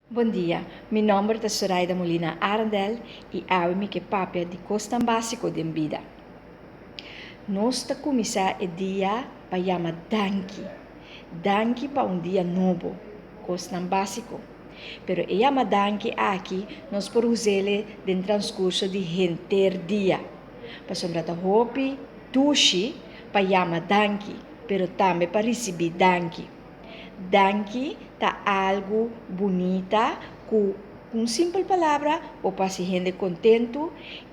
Bon dia, mi nòmber ta Soraida Molina Arendel i awe mi ke papia di kosnan básiko den bida. Nos ta kuminsá e dia pa yama danki. Danki pa un dia nobo, kosnan básiko. Pero e yama danki aki nos por us'é den transkurso di henter dia. Pasobra ta hopi dushi pa yama danki, pero tambe pa risibí danki. Danki ta algu bunita ku un simpel palabra bo por hasi hende kontentu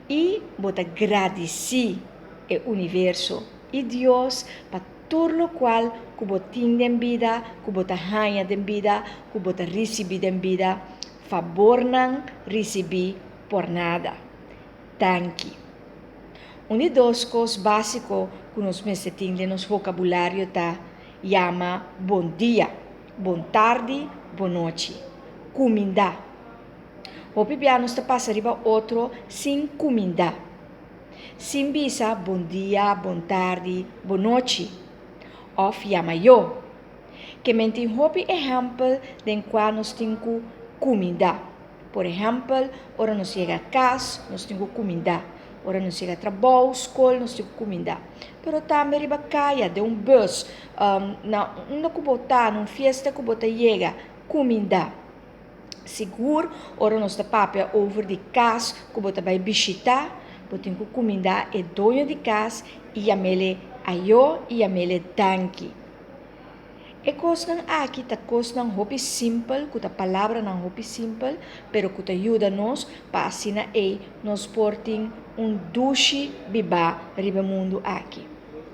i bo ta gradisí e universo i Dios pa tur lokual ku bo tin den bida, ku bo ta haña den bida, ku bo ta risibí den bida, fabornan risibí por nada. Danki. Un di dos kos básiko ku nos mester tin den nos vokabulario ta yama bon dia, bon tardi, bon nochi. Kumindá. Hopi bia nos ta pasa riba otro sin kumindá. Sin bisa bon dia, bon tardi, bon nochi. Òf yama yo. Ke men tin hopi ehèmpel den kua nos tin ku kumindá. Por ehèmpel, ora nos yega kas, nos tin ku kumindá. Ora nos yega trabou, skol, nos tin ku kumindá. Pero tambe riba kaya, den un bùs, na unda ku bo ta, na un fiesta ku bo ta yega, kumindá. Sigur ora nos ta papia over di kas ku bo ta bai bishitá, bo tin ku kumindá e doño di kas i yam'é ayó i yam'é danki. E kosnan aki ta kosnan hopi simpel, ku ta palabranan hopi simpel, pero ku ta yuda nos pa asina ei nos por tin un dushi bibá riba e mundu aki.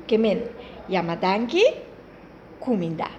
Ke men, yama danki, kumindá.